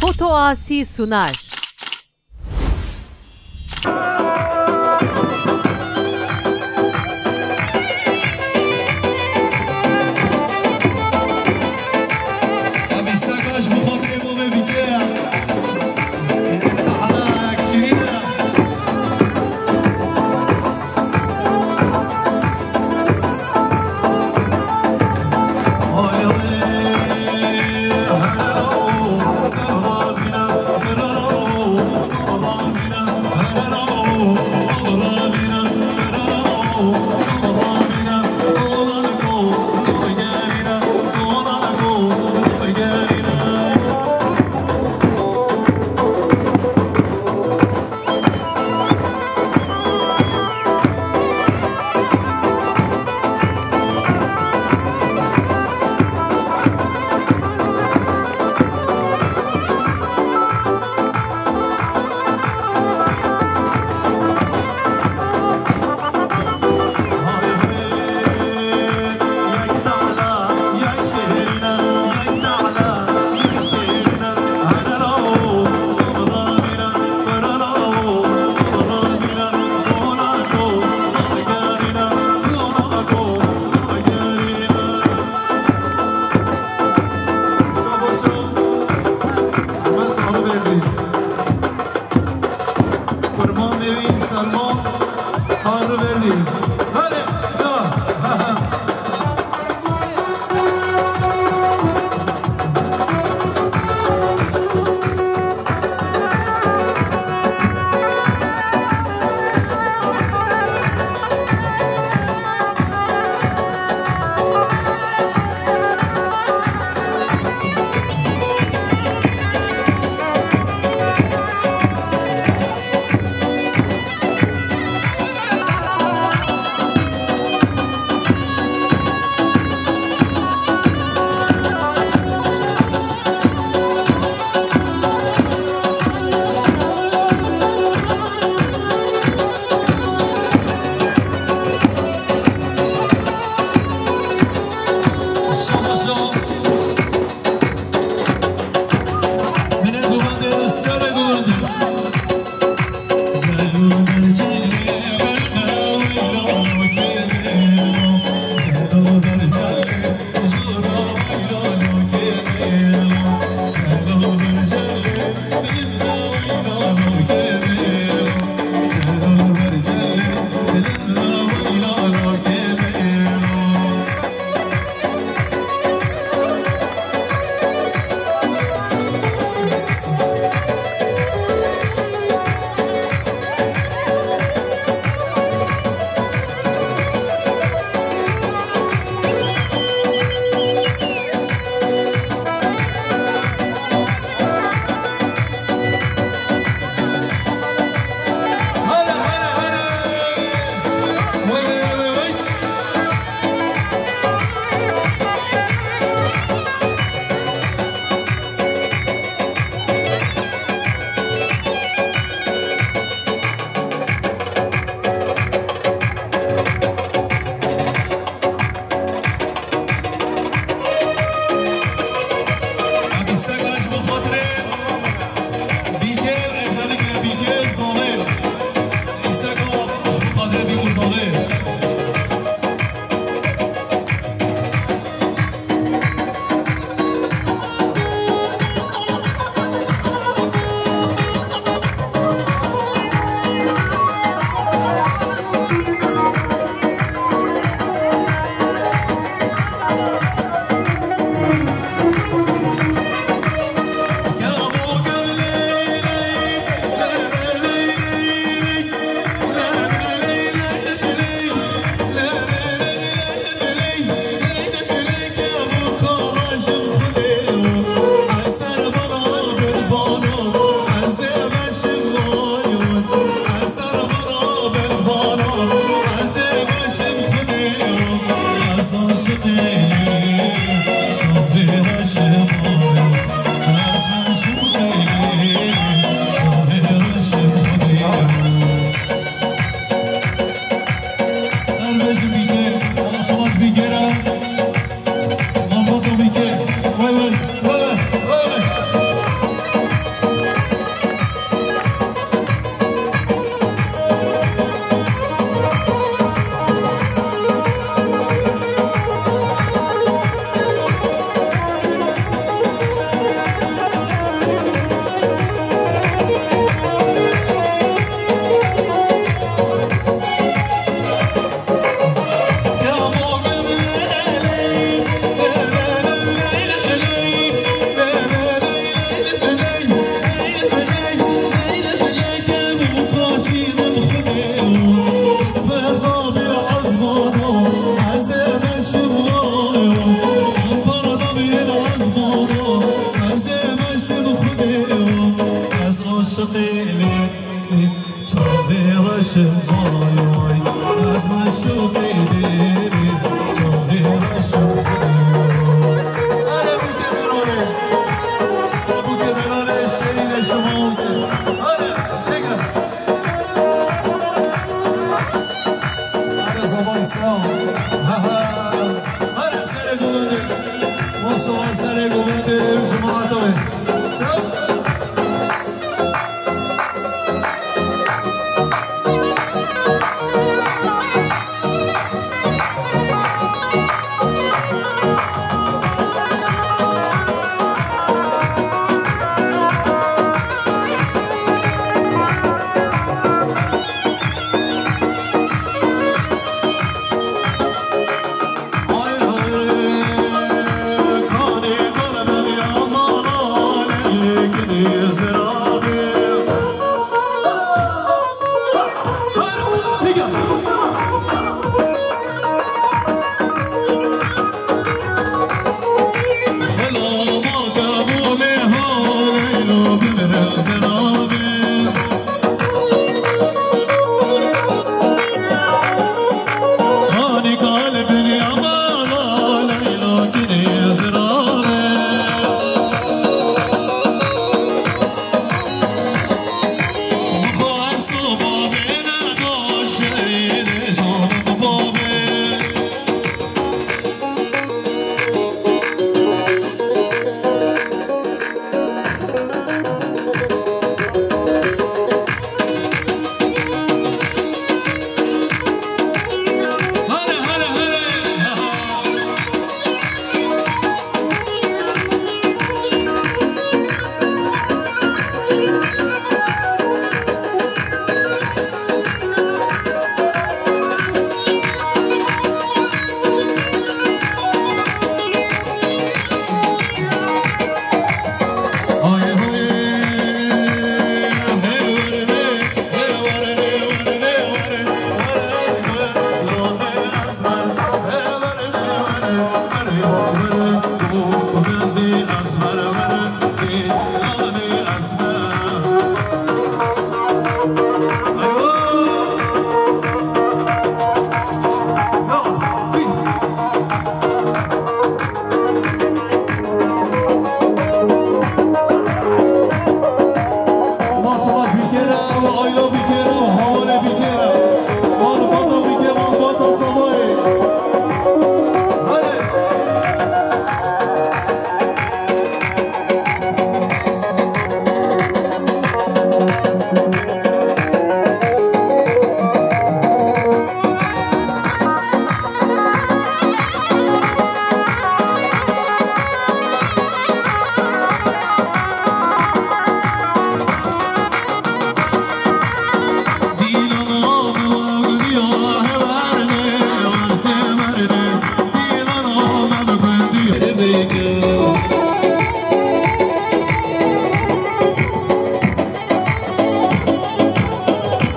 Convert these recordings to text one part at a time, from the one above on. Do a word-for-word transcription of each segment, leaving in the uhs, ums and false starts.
Foto Asi Sunar.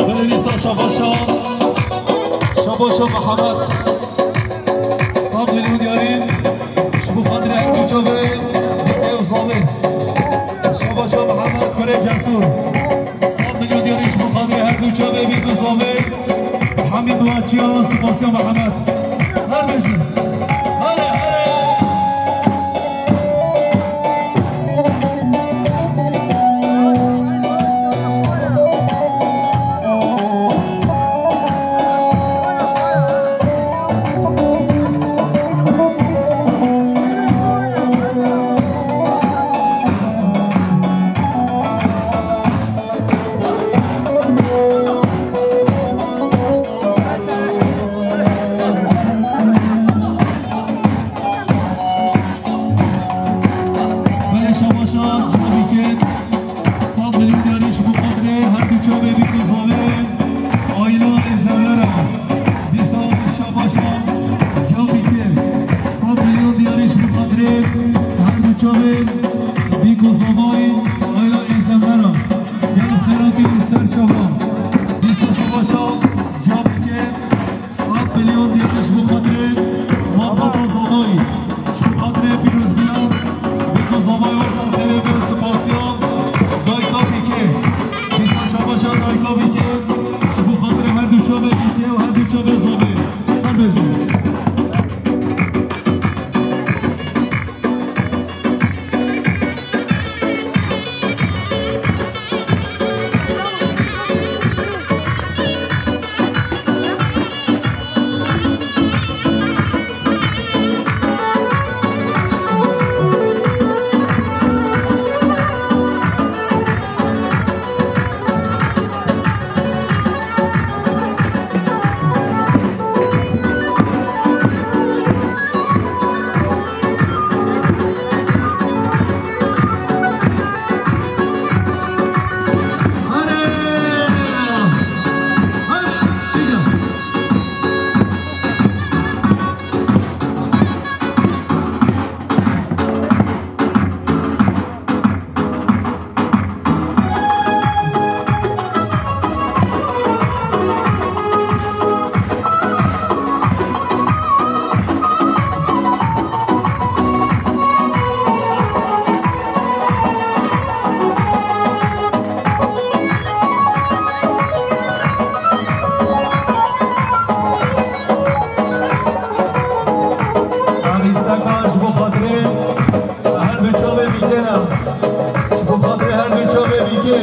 Belê dîsa şabaşa, şabaşa Mihemed. Sed milyon diyarî ji bo xatirê her du çavê dike û zavê. Şabaşa Mihemed kurê Cesûr. Sed milyon diyarî ji bo xatirê her du çavê dike û zavê. Hemî duaçiya, spasiya Mihemed. Her bijin. Here, here. Belê şabaşa, çavî kê. Sed milyon diyarî ji bo xatirê her du çavê bîk û zavê. Aîla Êzemlera. Dîsa şabaşa, çavî kê. Sed milyon diyarî ji bo xatirê her du çavê bîk û zavayî. Aîla Êzemlera. Gel xêratî ser çava. Dîsa şabaşa, çavî kê. Sed milyon diyarî ji bo xatirê malbata Zavayî. Ji bo xatirê pîrozbiya, bêko Zavayî wesa xêrê be, spasiya dayika Bîkê. Dîsa şabaşa dayika Bîkê. Ji bo xatirê Bezavê, her bejin. Evî seka ji bo xatirê her du çavê bîkê ne. Ji bo xatirê her du çavê bîkê.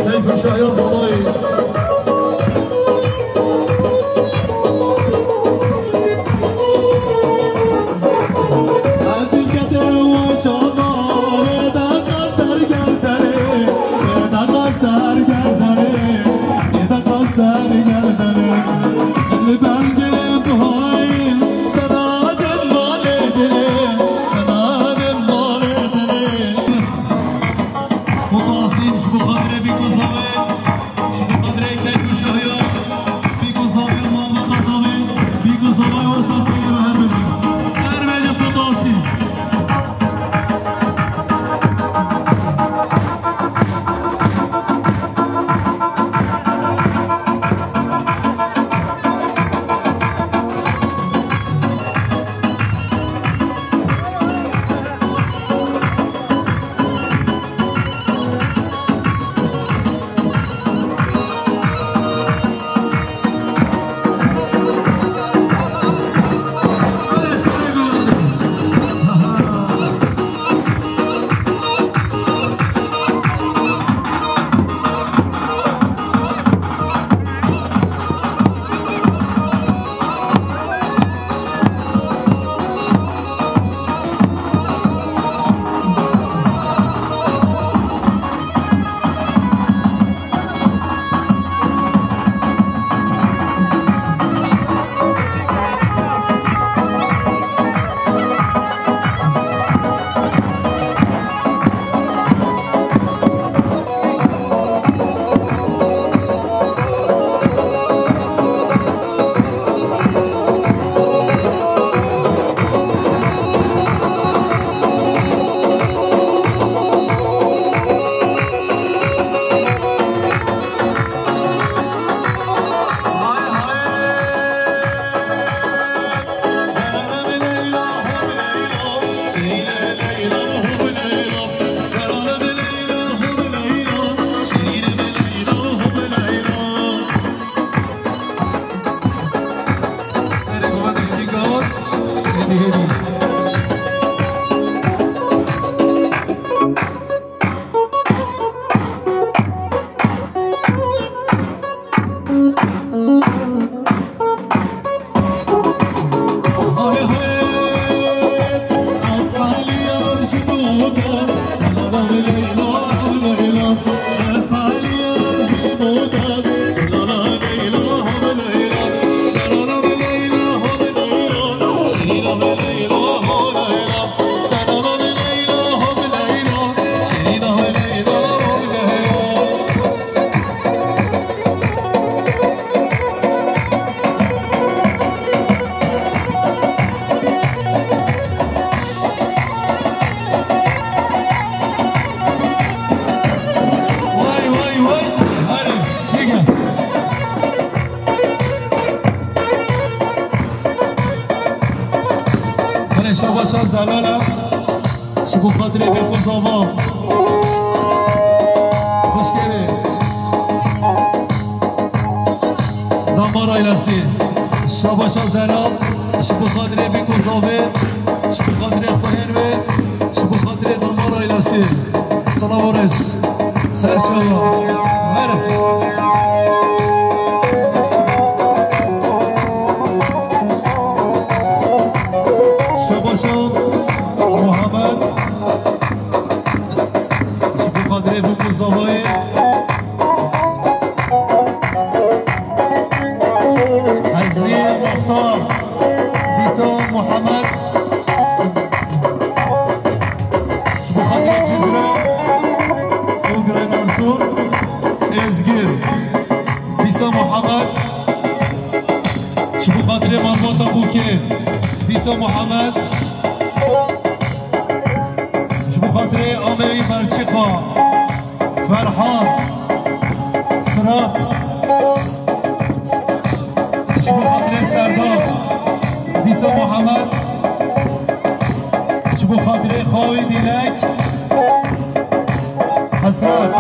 Keyf û şahiya Zalayê. Foto Asîm, ji bo xatirê Bîko Zavê, ji bo xatirê keyf û şahiya Bîko Zavê û malbata Zavê, Bîko Zavayê wesa xêrê ve her bibin. Her bêje Foto Asîm. Vay, vay, vay. Hadi, çekin. Hele şabaşa zelala. Ji bo xatirê Bêko Zava. Xweş gelê. Damar ailesi. Şabaşa Zera, ji bo xatirê Bîk û Zavê, ji bo xatirê xwehên wê, ji bo xatirê damar ailesî. Silav û rêz. Serçava. Her. Şabaşa Muhammed. Ji bo xatirê Bîk û Zavayê. Heznî Muxtar, dîsa Muhammed. Ji bo xatirê Cizre û Girê Mensûr, Êzgir, dîsa Muhammed. Ji bo xatirê malbata Bûkê, dîsa Muhammed. Ji bo xatirê Ameyî Berçîxa, Ferhan, Firat. Ji bo xatirê Serdar, dîsa Muhammed. Ji bo xatirê xawî Dîlek, Hesret.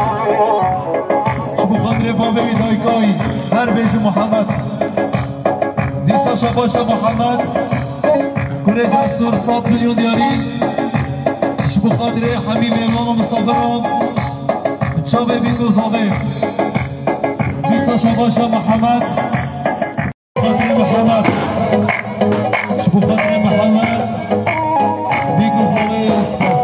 Ji bo xatirê bavê wî dayika wî, her bêjî Muhammed. Dîsa şabaşa Muhammed. Kurê Cesûr sed milyon diyarî. Ji bo xatirê hemî mêvan û misafiran. Çavê Bîk û Zavê. Dîsa şabaşa Muhammed. Xatirê Muhammed. Ji bo xatirê Muhammed. Bîk û Zavê spas.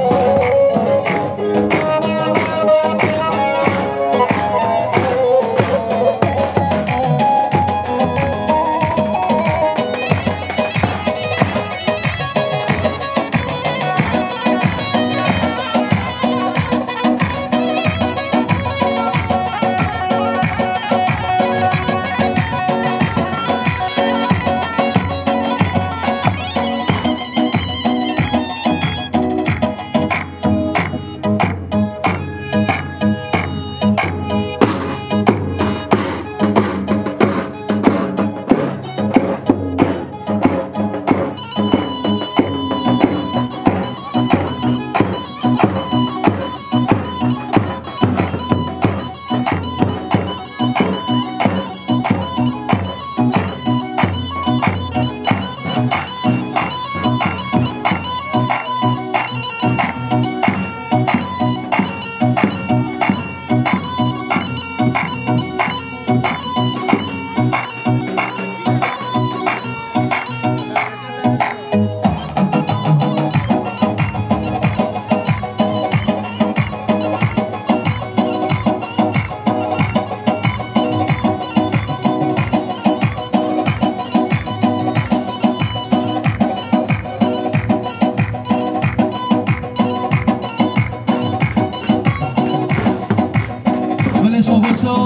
Belê şabaşa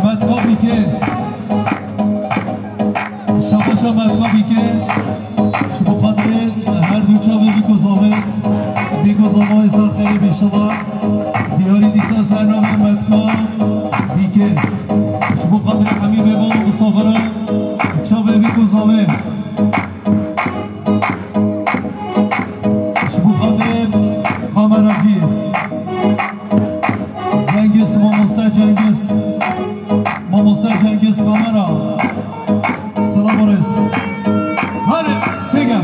Metka Bîkê. Şabaşa Metka Bîkê. Ji bo xatirê her du çavê Bîk û Zavê. Bîk û Zavayê ser xêrê bî şima. Diyarî dîsa ser navê Metka Bîkê. Ji bo xatirê hemî mêvan û misafiran. Çavê Bîk û Zavê. Ji bo xatirê kameracî. Cengiz, mamoste Cengiz. Mamoste Cengiz kamera. Silav û rêz. Hadi, çêke.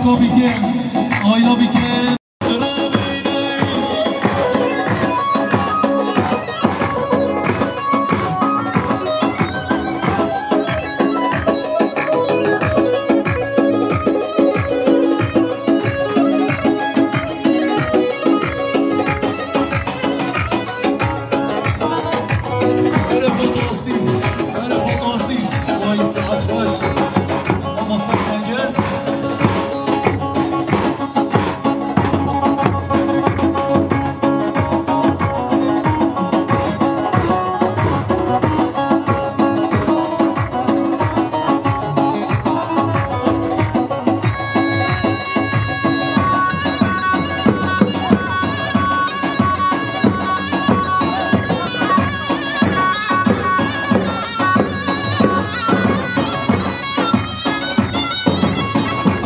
Bike, ayla bike. Erê Fatih Asîl, erê Fatih Asîl. Vay saet xweş. Ama sen Cengiz.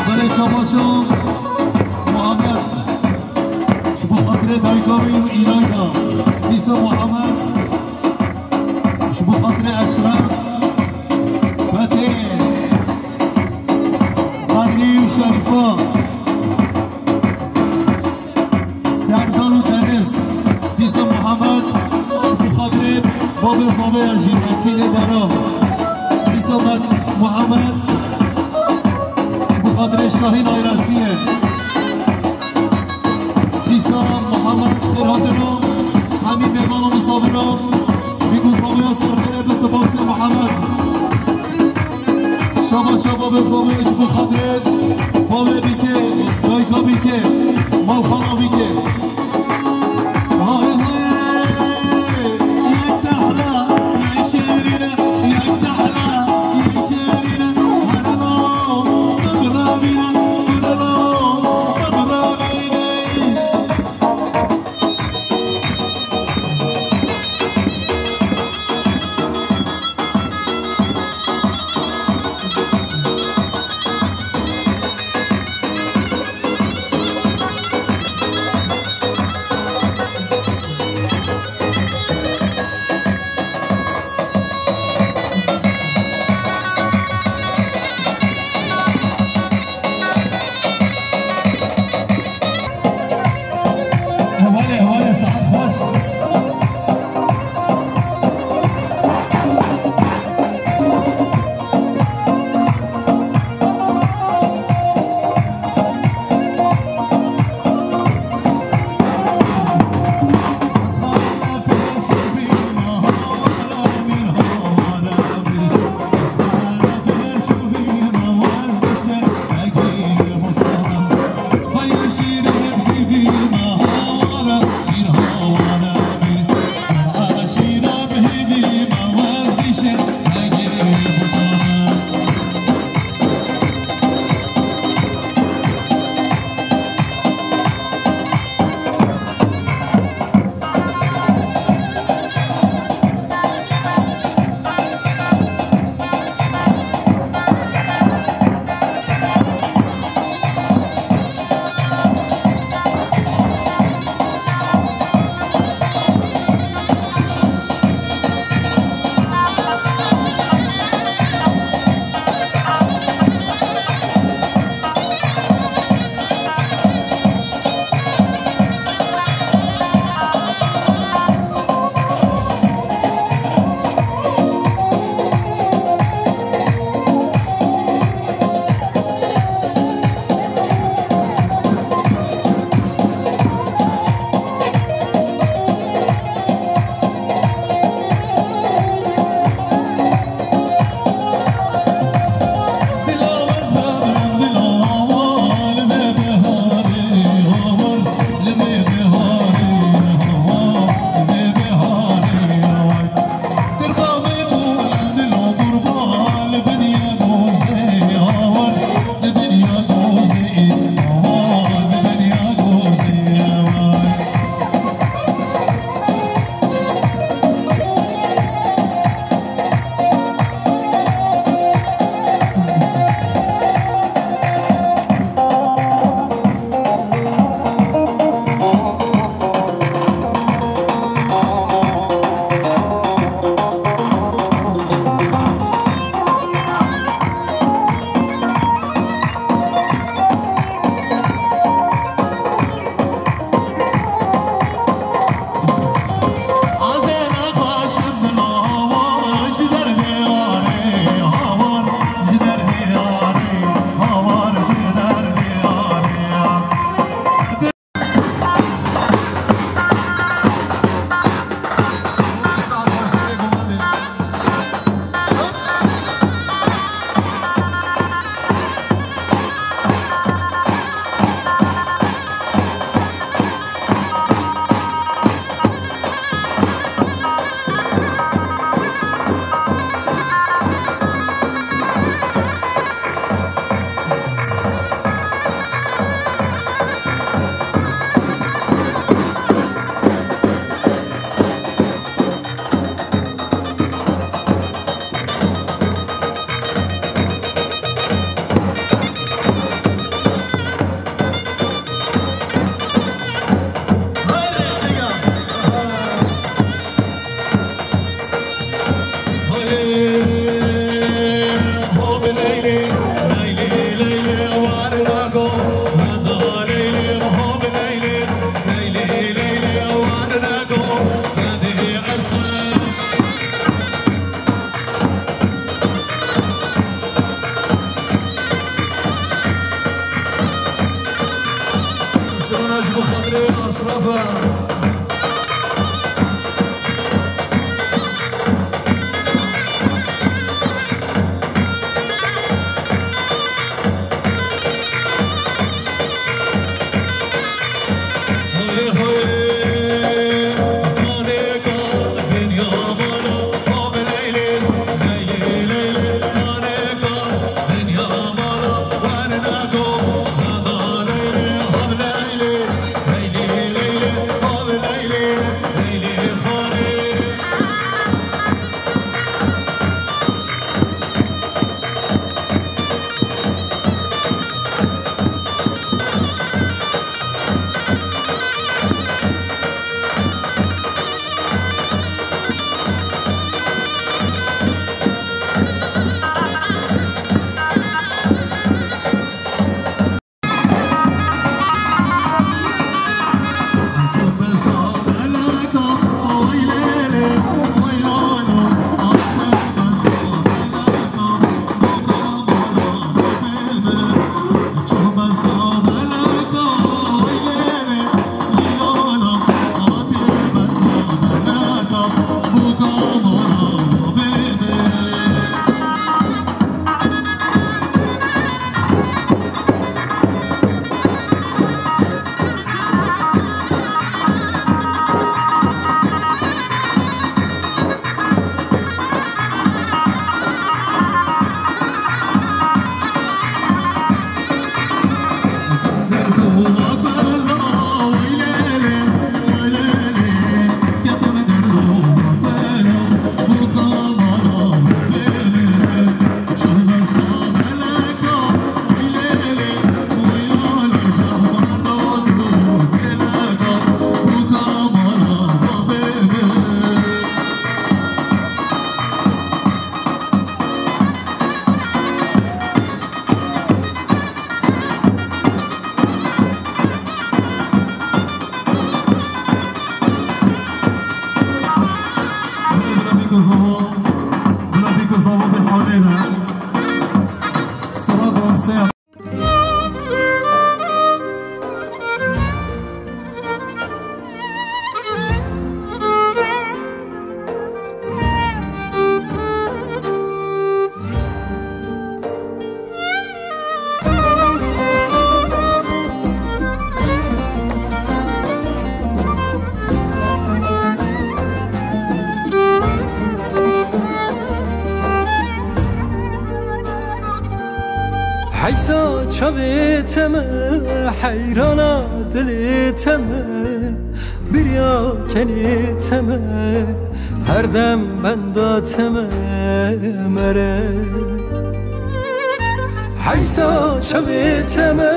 Belê şabaşa Muhammed. Ji bo xatirê dayika wî û îlayda. Dîsa Muhammed. Ji bo xatirê Eşref. Fetê. Kadrî û Şerîfa. Serdal û Deniz, dîsa Muhammed, ji bo xatirê babê zavê ya jî Metînê Dara. Dîsa Met-, Muhammed, ji bo xatirê Şahîn ailesiyê. Dîsa Muhammed xêrhatina hemî mêvan û misafiran, wî ku zavê ya ser xêrê bi sipasê Muhammed. Şaba şaba be zavê ji bo xatirê bavê bike, dayika bike, malxana bike. Hay hay, yek tehla, yek şêrîne, yek tehla, yek şêrîne. Herelo, bibirabîne, herelo, bibirabîne. Heysa çavê te me, heyrana dilê te me, biriya kenê te me, her dem benda te me mere. Heysa çavê te me,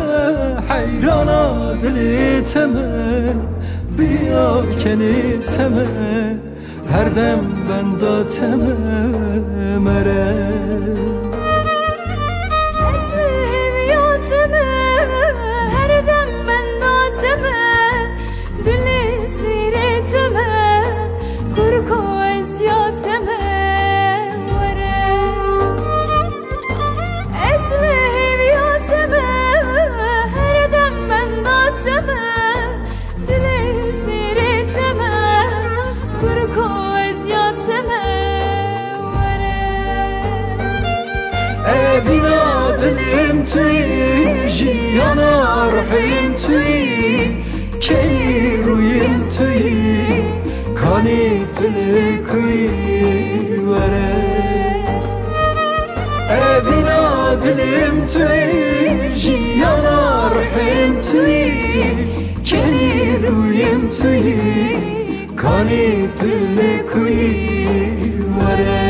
heyrana dilê te me, biriya kenê te me, her dem benda te me mere. Ez li hêviya te me, her dem benda te me, dilê sîrê te me, kurko ez ya te me were. Ez li hêviya te me, her dem benda te me, dilê sîrê te me, kurko ez ya te me were. Evîna dilêm tu yî, jiyana ruhêm tu yî, kenî rûyêm tu yî, kanî dilê ku yî were. Evîna dilêm tu yî, jiyana ruhêm tu yî, kenî rûyêm tu yî, kanî dilê ku yî were.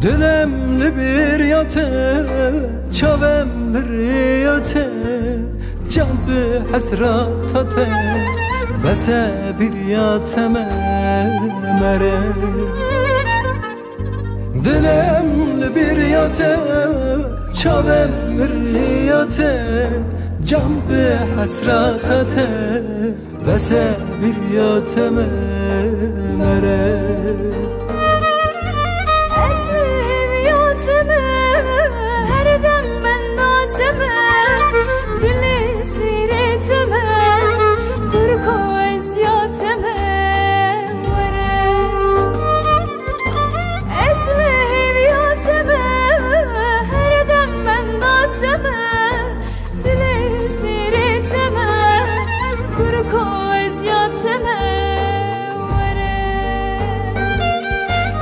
Dilem li bêriya te, çavem Miriyate, can bi hesrata te, bese biriyate me mere. Dilem li biriyate, çavem miriyate, can bi hesrata te, bese biriyate me mere. Ez li hêviya te me, her dem benda te me, dilê sîrê te me, kurko ez ya te me were. Ez li hêviya te me, her dem benda te me, dilê sîrê te me, kurko ez ya te me were.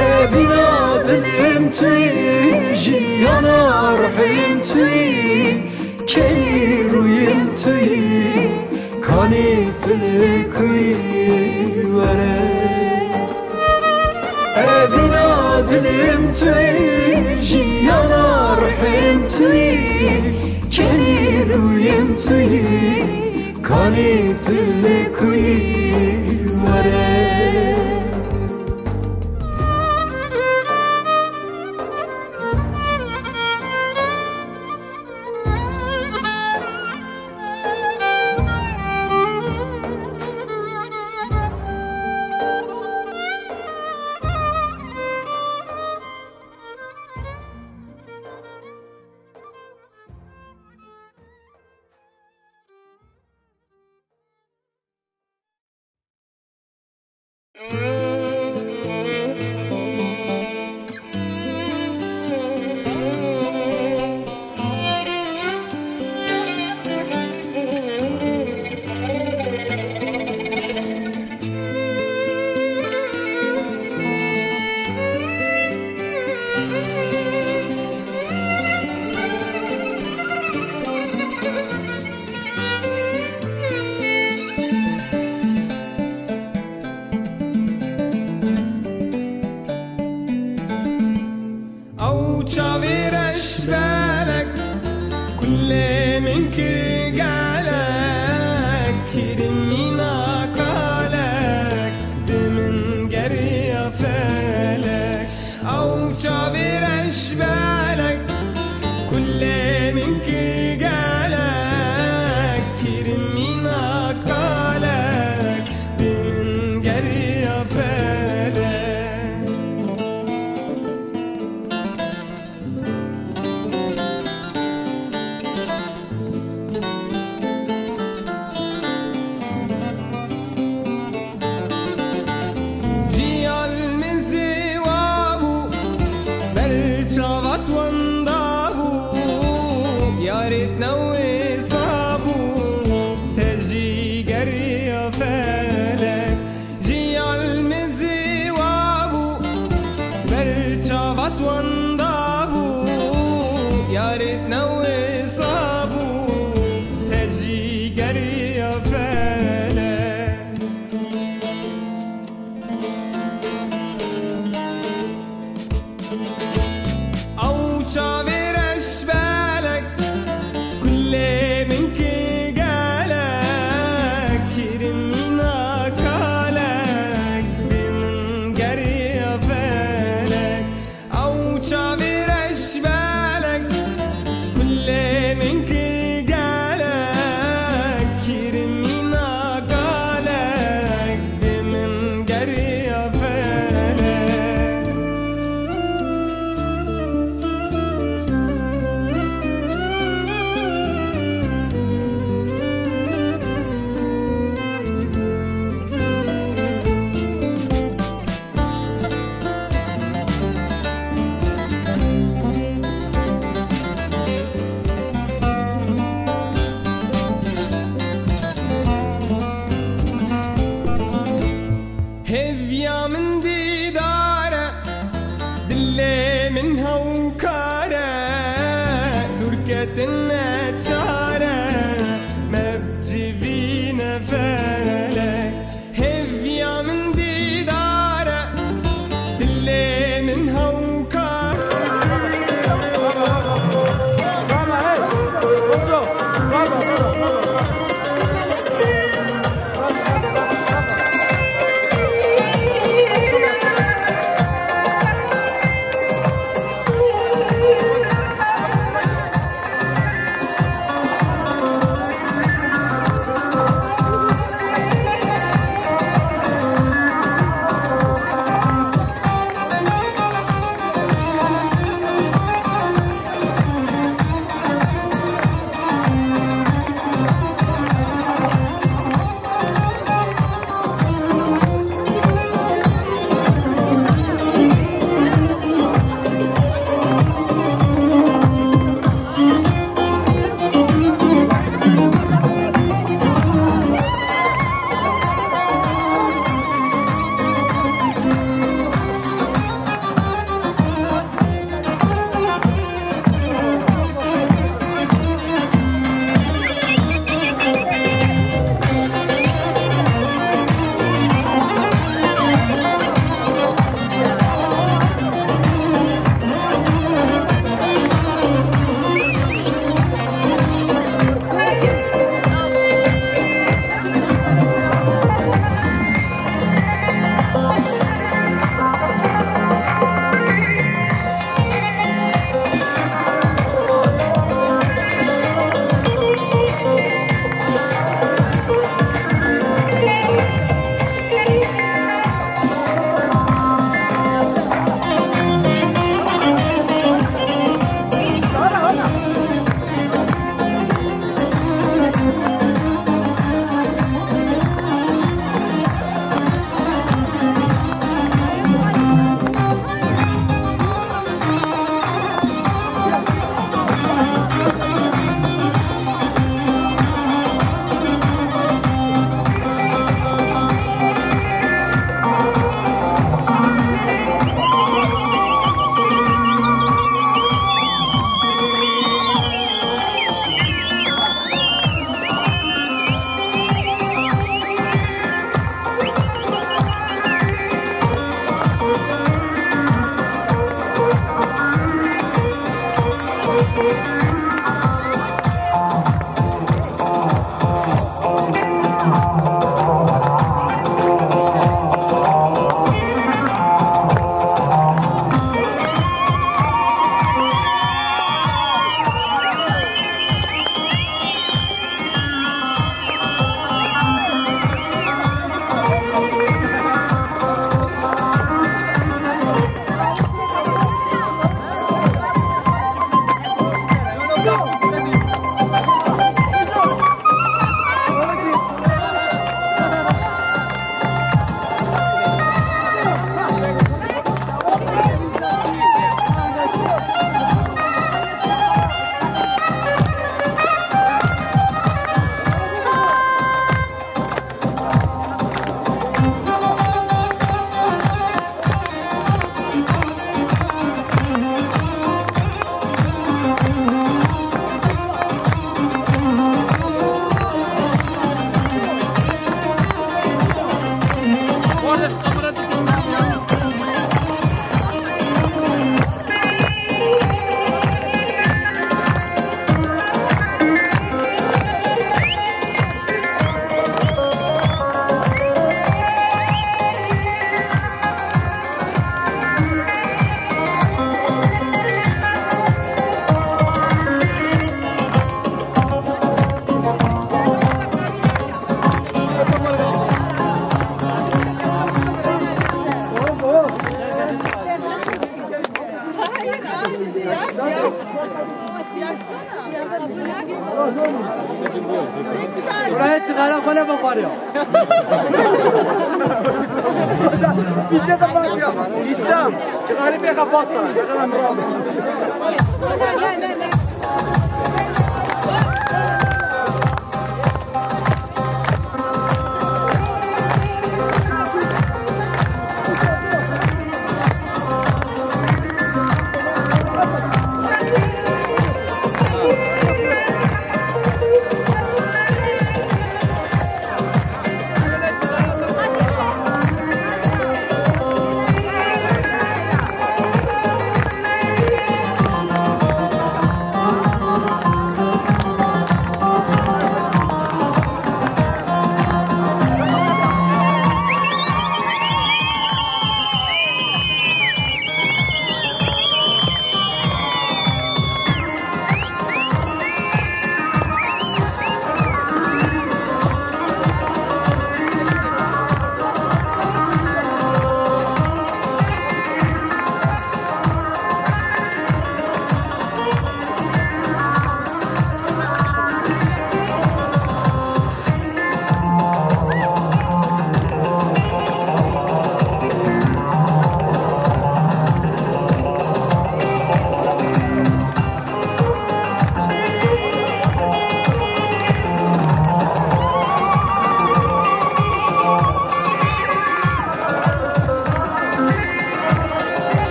Evîna dilêm tu yî, jiyana ruhêm tu yî, kenî rûyên tu yî, kanî dilê ku yî were. Evîna dilêm tu yî, jiyana ruhêm tu yî, kenî rûyêm tu yî, kanî dilê ku yî were. Ew çavê reşbelek, kulê min kir gelek, kirmîna kalek, bi min geriya felek. Ew çavê reşbelek, kulê min kir gelek, kirmîna kalek, bi min geriya felek. Jiyan min zêwa bû, ber çavat wenda bû, yarêt newêsa bû, te jî geriya felek. Jiyan min zêwa bû, ber çavat wenda bû, yarêt newêsa bû, te jî geriya felek. Ew çavê reşbelek, kulê min ki gelek, kirmîna kalek, bi min geriya felek. Ew çavê reşbelek, kulê min ki gelek, kirmîna kalek, bi min geriya felek. Hêviya min dîdar e, dilê min hewkar e, dûrketin neçar e, me bi civîne felek. Hêviya min dîdar e, dilê min hewkar. Buraya çığara xwe ne bexwariya. Bir şey de bak ya. İslam, çığarı bir kafa sana.